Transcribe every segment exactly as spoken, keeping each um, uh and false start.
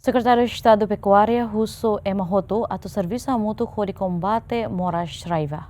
Sekretáriu Estadu Pekuária husu ema hotu atu servisu hamutuk hodi kombate moras raiva.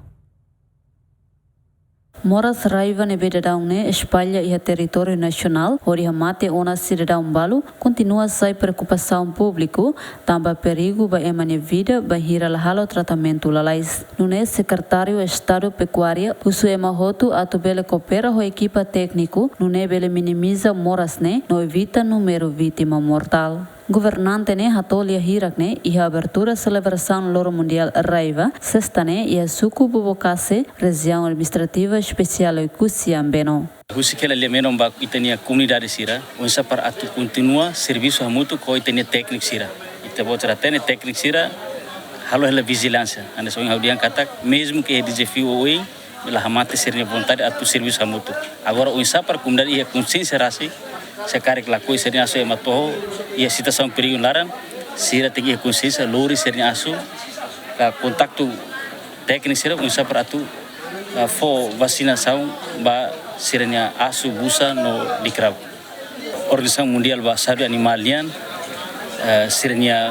Moras raiva ne'ebé daudaun ne'e espalla iha territóriu nasionál hodi hamate ona sidadaun balu kontinua sai preokupasaun públiku, tanba perigu ba ema nia vida bainhira la halo tratamentu lalais. Nune'e Sekretáriu Estadu Pekuária husu ema hotu atu bele koopera ho ekipa tékniku, nune'e bele minimiza moras ne'e no evita númeru vítima mortál. Governante ne'e hato'o lia hirak ne'e iha abertura selebrasaun Loron Mundiál Raiva, sesta ne'e iha suku Bobokase, Rejiaun Administrativa Espesiál Oekusi Ambeno. Husik hela lia menon ba ita-nia komunidade sira, oinsá para atu kontinua servisu hamutuk ho ita-nia tékniku sira. Ita-boot sira hatene tékniku sira halo hela vijilánsia. Hanesan ohin ha'u dehan katak, mezmu ke dezafiu oioin, la hamate sira-nia vontade atu servisu hamutuk. Agora, oinsá para komunidade iha konsiénsia rasik, se karik lakohi sira-nia asu ema toho, iha situasaun perigu nia laran, sira tenke iha konsiénsia, lori sira-nia asu, ka kontaktu tékniku sira, oinsá para atu, ah, fó vasinasaun ba sira-nia asu, busa no lekirauk. Organizasaun Mundiál ba Saúde Animál nian, eh, sira-nia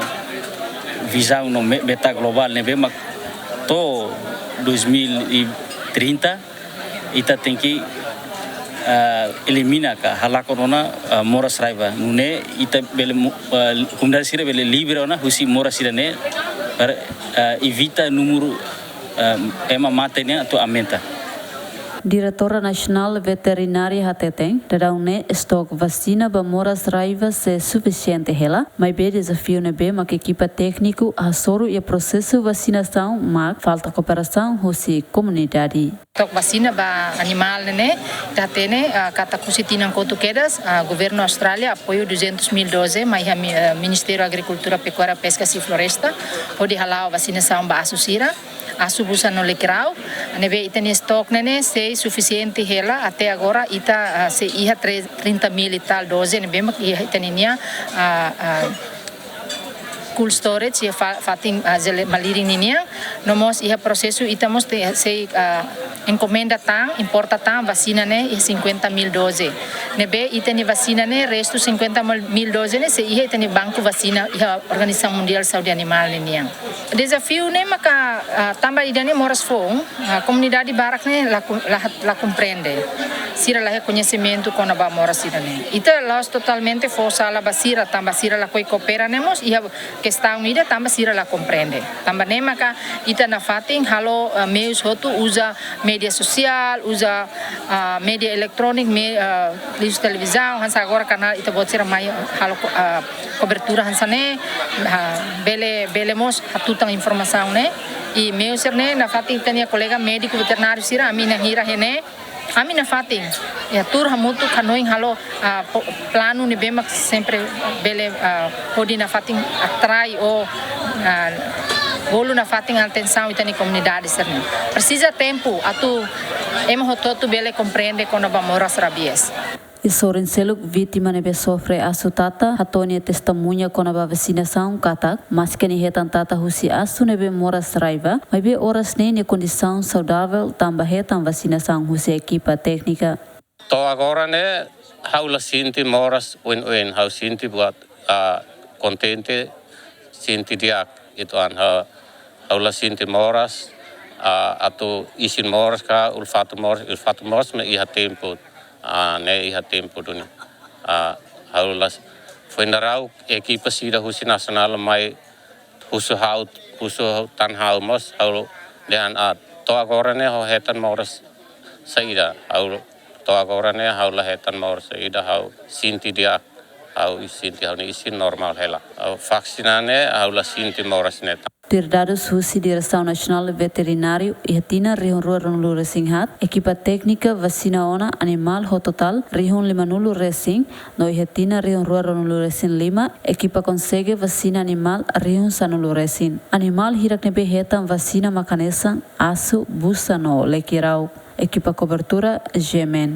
vizaun no me-, meta globál ne'ebé mak to'o dois mil e trinta, ita tenke, eh, elimina ka halakon ona, eh, moras raiva. Nune'e ita bele mu-, eh, komunidade sira bele livre ona husi moras sira-ne'e, para, eh, evita númeru, eh, ema mate nian atu aumenta. Diretora Nasionál Veterinária hateten, daudaun ne'e estok vasina ba moras raiva sei sufisiente hela, maibé dezafiu ne'ebé mak ekipa tékniku hasoru iha prosesu vasinasaun mak falta kooperasaun husi komunidade. Estok vasina ba animál ne'e, ita hatene, ah, katak husi tinan kotuk kedas, ah, governu Austrália apoiu duzentus mil doze, mai iha mi-, ah, Ministériu Agrikultura, Pekuária, Peskas i Floresta, hodi hala'o vasinasaun ba asu sira, asu, busa no lekirauk, ne'ebé ita-nia estok ne'e sei sufisiente hela, até agora ita, ah, sei iha tre-, trinta mil e tal doze, ne'ebé mak iha ita-nia, ah, ah, cold storage, iha fa-, fatin, ah, jele-, malirin ninian, no mós iha prosesu ita mós te-, sei, ah, enkomenda tan, importa tan vasina ne'e iha cinquenta mil doze. Ne'ebé ita-nia vasina ne'e, restu cinquenta mil doze ne'e sei iha ita-nia banku vasina iha Organizasaun Mundiál Saúde Animál ninian. Dezafiu ne'e maka, ah, tanba ida-ne'e moras foun, ah, komunidade barak ne'e la ku-, la, la komprende. Sira la iha koñesimentu kona-ba moras ida-ne'e. Ita la'ós totalmente fó sala ba sira, tanba sira lakohi koopera, ne'e mós iha kestaun ida tanba sira la komprende. Tanba ne'e maka ita nafatin halo, ah, meius hotu, uza média sosiál, uza, ah, média eletróniku, me-, ah, liuhusi televizaun, hanesan agora kanál ita-boot sira mai halo ko-, ah, kobertura hanesan ne'e, ah, bele, bele mós hatutan informasaun ne'e. I meius sira-ne'e nafatin ita-nia kolega médiku veterináriu sira, ami-nia hira iha ne'e, ami nafatin, iha tuur hamutuk hanoin halo, ah, po-, planu ne'ebé mak sempre bele, ah, hodi nafatin atrai ou, ah, bolu nafatin atensaun ita-nia komunidade sira-ne'e. Presiza tempu atu ema hotu-hotu bele komprende kona-ba moras rabies. Iha sorin seluk, vítima ne'ebé sofre asu tata hato'o nia testemuña kona-ba vasinasaun katak, maske nia hetan tata husi asu ne'ebé moras raiva, maibé oras ne'e nia kondisaun saudavel tanba hetan vasinasaun husi ekipa téknika. To'o agora ne'e ha'u la sente moras oioin, ha'u sente buat, ah, kontente, sente di'ak, ituan ha'u, ha'u la sente moras, ah, atu isin moras ka, olfatu moras, olfatu moras mak iha tempu, ah, ne'e iha tempu duni. Ah, ha'u la s-, foin daudaun ekipa sira husi nasionál mai husu ha'u, husu tan ha'u mós, ha'u dehan, ah, to'o agora ne'e ha'u hetan moras saida, ha'u to'o agora ne'e ha'u la hetan moras saida, ha'u sente di'ak, ha'u sente ha'u-nia isin normál hela. Ha'u vaksin ne'e ha'u la sente moras ne'e. Tuir dadus husi Diresaun Nasionál Veterináriu, iha tinan rihun rua ruanulu resin haat, ekipa téknika vasina ona animál ho totál rihun limanulu resin, no iha tinan rihun rua ruanulu resin lima, ekipa konsege vasina animál rihun sanulu resin. Animál hirak ne'ebé hetan vasina mak hanesan asu, busa no lekirauk. Ekipa kobertura, G M N.